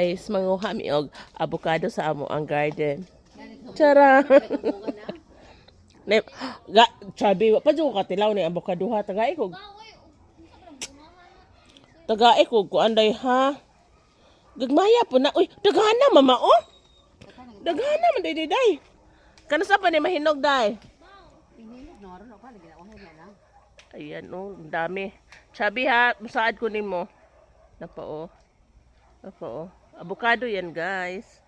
Guys, manguha mi og avocado sa amo ang garden. Tara. Ne, ga, sabi, wa pa jud ko katilaw ni avocado ha, tagay ko. Tagay ko kuan day ha. Gagmaya po na. Uy, daghana mama oh. Daghana man day day day. Kanus-a pa ni mahinog day? Ayan oh, ang dami. Sabi ha, musaad ko nimo. Napa oh. Napa oh. Avocado yan, guys.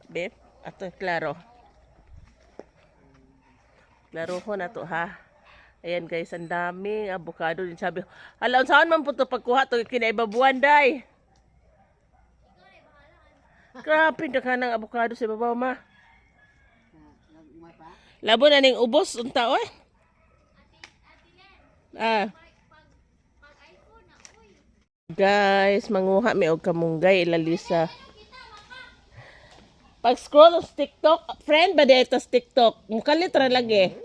Beb, ato klaro. Klaro ko na to ha. Ayan guys, ang daming avocado din sabi. Hala, unsaon man po to pagkuha to kinaibabuan day. Grabe na ng avocado sa ibabaw ma. Labo na ning ubos unta oy. Ah. Guys, manguha mi og kamunggay ilalisa. Pag scroll sa TikTok, friend ba dito sa TikTok? Mukalit ra lagi.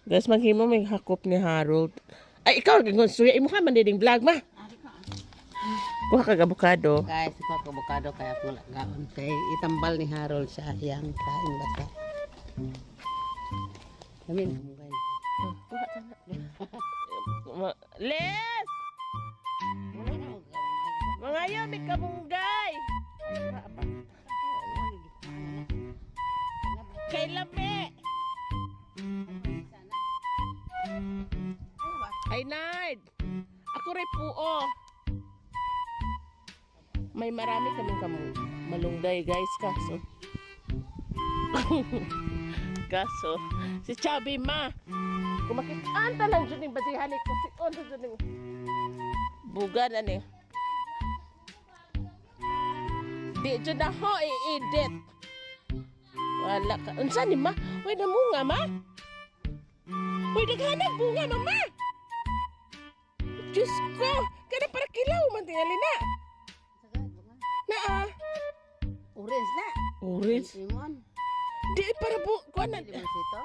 Guys, maghimo may hakop ni Harold. Ay, ikaw gingon suya imo ka man ding vlog ma. Kuha kag avocado. Guys, ikaw ko avocado kaya kung gaon kay itambal ni Harold sa iyang kain basta. Kami guys. Kuha ka na. Les! Mga yun, may kamunggay! Kay lami! Ay, Nard! Ako rin po, oh. May marami kaming malunggay, guys, kaso. Kaso, si Chubby ma, kumakitaan ta lang dyan yung batihan ko. Si on dyan yung buga na ni. Di dyan ako i-edit. Wala ka. Unsa ni ma? Uy, namunga ma? Uy, naghanap bunga no ma? Diyos ko! Kada para kilaw man tingali na. Naa. Orange na. Orange. Limon. Di para bu kuan na. Limonsito.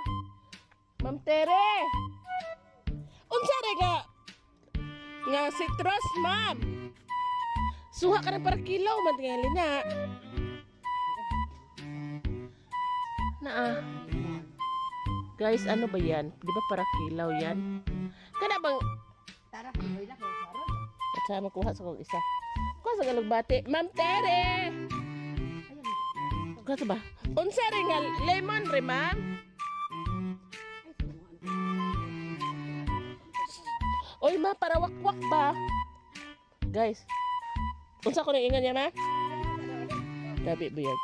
Ma'am Tere. Unsa re nga nga citrus, ma'am? Suha ka na para kilaw man tingali na. Naa. Guys, ano ba yan? Di ba para kilaw yan? Kana bang Tara, hoy na kay Harold. At sa makuha sa kong isa. Kuha sa galugbati. Ma'am Tere! Kuha sa ba? Unsa rin nga lemon re, ma'am? Oy, ma, para wakwak ba? Guys, unsa ko nang ingan niya, ma? Tabi, buyag.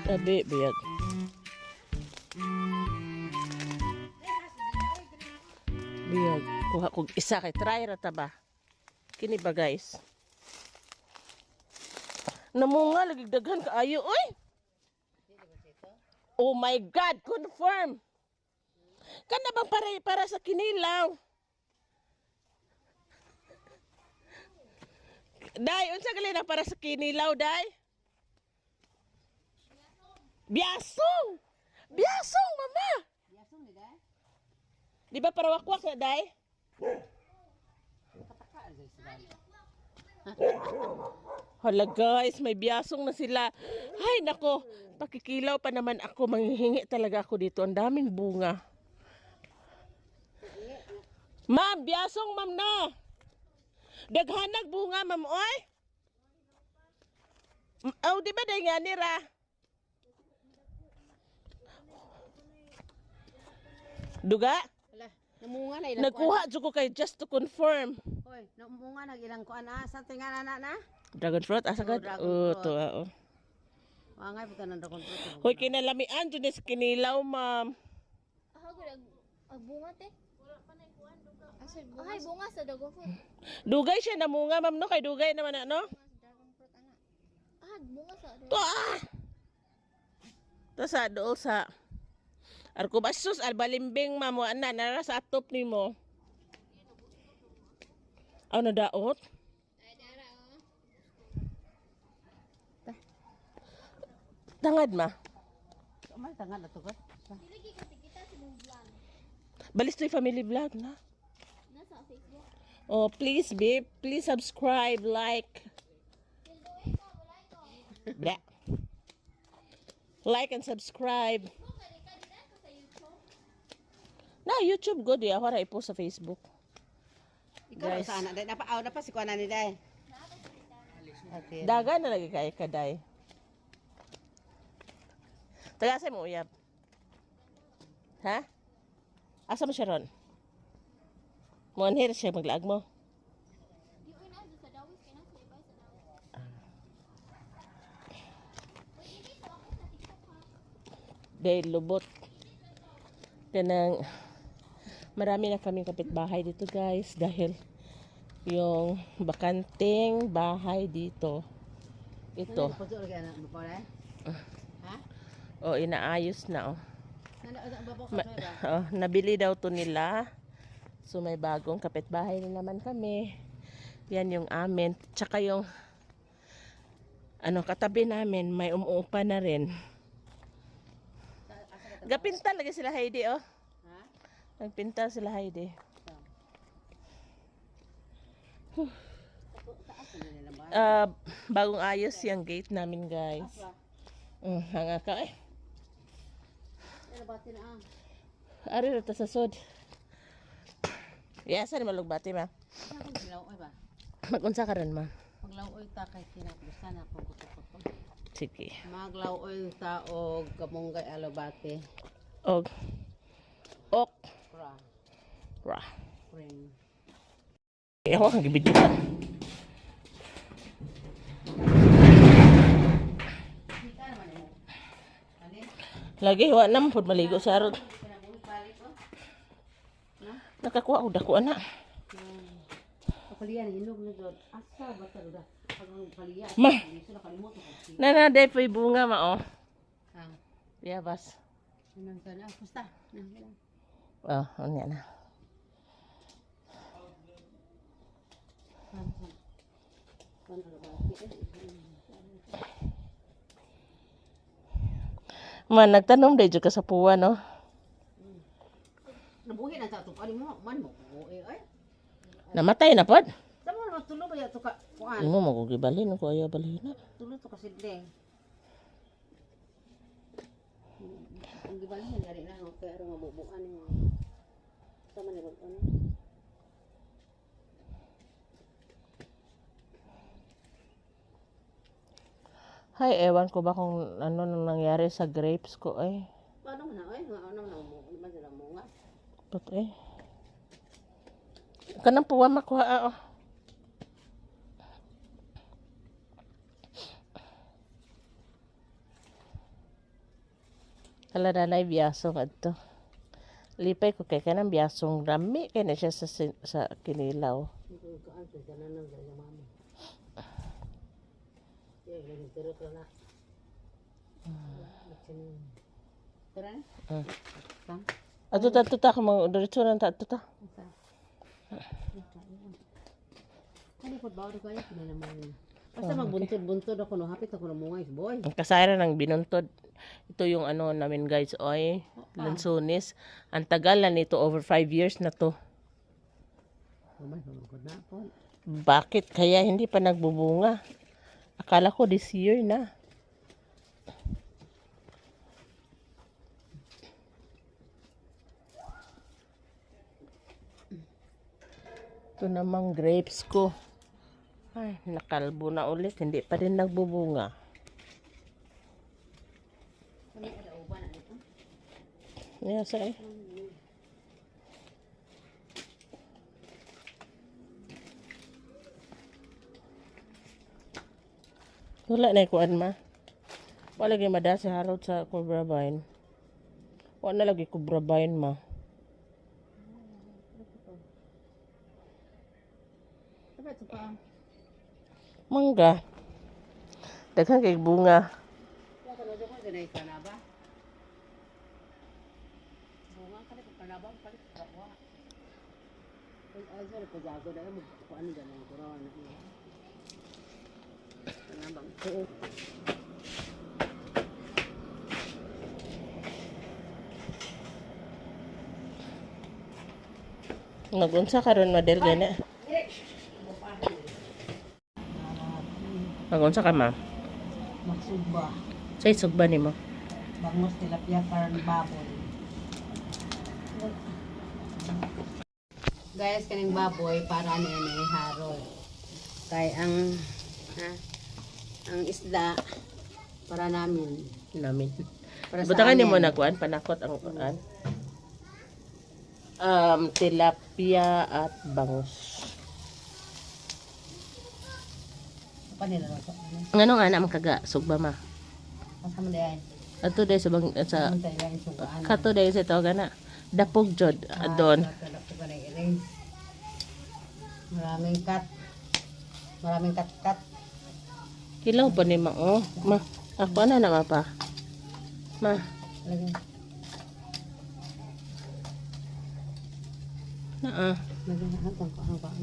Tabi, buyag. Biyag. Kuha kog isa kay try ra ta ba. Kini ba guys? Namunga lagi daghan kaayo oy. Oh my God, confirm. Kana bang para sa kinilaw? Day, unsa gali na para sa kinilaw, day? Biasong. Biasong, mama. Biasong ni dai. Di ba para wakwak na, day? Hala guys, may biyasong na sila. Ay nako, pakikilaw pa naman ako. Manghihingi talaga ako dito. Ang daming bunga. Ma'am, biyasong ma'am na. Daghanag bunga ma'am oy. Oh, di ba day nga nira? Duga? Wala, namunga na ilang Nagkuha jud ko kay just to confirm. Hoy, namunga na ilang kuan ah. Sa tinga na na. Dragon fruit asa Oh, ka? dragon Oh, fruit. to ah, oh. Wangay buta ng dragon fruit. Hoy kinalamian jud ni sa kinilaw, ma'am. Ako gud ag bunga te. Asa bunga? Ay, bunga sa dragon fruit. Dugay siya namunga, ma'am, no? Kay dugay naman na, no? Bunga sa dragon fruit ana. Ah, bunga sa To ah! To sa dool sa Arkubasus albalimbing ma'am wa na nara sa atop nimo. Ano daot? Ay, dara oh. Tangad ma. May tanga na to ko. Dili gyud kasi kita sa mong vlog. Balistoy family vlog na. Nasa Facebook. Oh, please, babe. Please subscribe, like. Blah. Like and subscribe. Na, YouTube good. Eh. Ako ra ipost sa Facebook. Ikaw Guys. sa anak dai napa aw napa si kuan ni dai. Okay. Daga na lagi kay kaday. Taga sa mo uyab. Ha? Asa mo siya ron? Mo anhir siya maglaag mo. Di uy na sa dawis kay na sa ibay sa dawis. Dahil lubot. Kanang marami na kaming kapitbahay dito, guys, dahil yung bakanting bahay dito. Ito. Puso lagi anak mo pa dai. Ha? Oh, inaayos na oh. Nana ana babo ka Ma- ba? oh, nabili daw to nila. So may bagong kapitbahay na naman kami. Yan yung amin. Tsaka yung ano, katabi namin, may umuupa na rin. Gapinta lagi sila Heidi, oh. Ha? Nagpinta sila Heidi. Taas na nila ba? Ah, bagong ayos yung gate namin, guys. Hanga ka eh. Ano ba tin ah? Ari ra ta sa sod. Yes, ani malugbati ma. Ano kung gilaw oy ba? Magunsa ka ron ma. Maglaw oy ta kay kinaplusan ako kuto-kuto. Sige. Maglaw oy ta og kamunggay alobate. Og ok Ra. ra. Ring. Eh, ako kang gibidyohan. Lagi wa na pud maligo sa arot. Nakakuha og dako ana. Kapalian hinog na jud. Asa ba ta da? Pag paliya. Ma. Dito nakalimot ako. Nana day po'y bunga ma oh. Ah. Biyabas. Anong sana? Pusta. Nang. Oh, unya na. Ma, nagtanom day jud ka sa puwa, no? Nabuhi na sa ato. Ano mo? Man mo. Eh, ay. Namatay na pod. Sama naman tulo ba yato ka? Kuan. Imo mo ko gibalhin ko ayaw balhin na. Tulo to kasi deng. Ang gibalhin gari na ako kay aron mabubuan ni. Sama ni bag ano. Hay, ewan ko ba kung ano nang nangyari sa grapes ko ay. Paano man na ay nga ano na mo man sila mo nga. Ba't eh? Kanang puwa makuha ah, oh. Hala na na'y biyasong adto. Lipay ko kay kanang biyasong rami kay na siya sa, sa kinilaw. Ang kaan sa tanan ng sa mama. Ya, lagi terus na. Tara. Tang. Ato ta ato ta kung diretso na ta ato ta. Ano ko ba ko ay kinalaman. Basta magbuntod-buntod ako no hapit ako ng mungay boy. Ang kasayran ng binuntod. Ito yung ano namin guys, oy, lansones. Ang tagal na nito, over 5 years na to. Umay ko na po. Bakit kaya hindi pa nagbubunga? Akala ko this year na. Ito namang grapes ko. Ay, nakalbo na ulit. Hindi pa rin nagbubunga. Yes, ay. Wala na ikuan ma. Wala lagi mada si Harold sa Cobra Vine. Wala na lagi Cobra Vine ma. Dapat ito pa. Mangga. Daghan kay bunga. Wala ka na dyan ko ganay ka na ba? Bunga ka na ka na ba? Palit ka ba? Ay, ay, sorry, pajago na. Magkuhan na dyan ang corona. Kanabang. Oo. Nagunsa karon model gana. Dili, Magunsa ka, ma? Magsugba. Say sugba nimo. Bangus, tilapia, karn, baboy. Guys, kaning baboy para ni ni Harold. Kay ang ha, ang isda para namin. Namin. Para sa Butangan nimo amin. na kuan, panakot ang kuan. Tilapia at bangus. Pa nila luto. Ano? Ngano nga na man kaga sugba, ma? Asa man diay? Ato day sa bang sa Ano tayo yung sugaan? kato day sa tawagan na. Dapog jod adon. Dapog na i-arrange. Maraming cut. Maraming cut-cut. Kilaw pa ni ma, oh. Ma, ako na na ma pa. Ma, Lagay. naa. Lagay. Ang ang ang ang.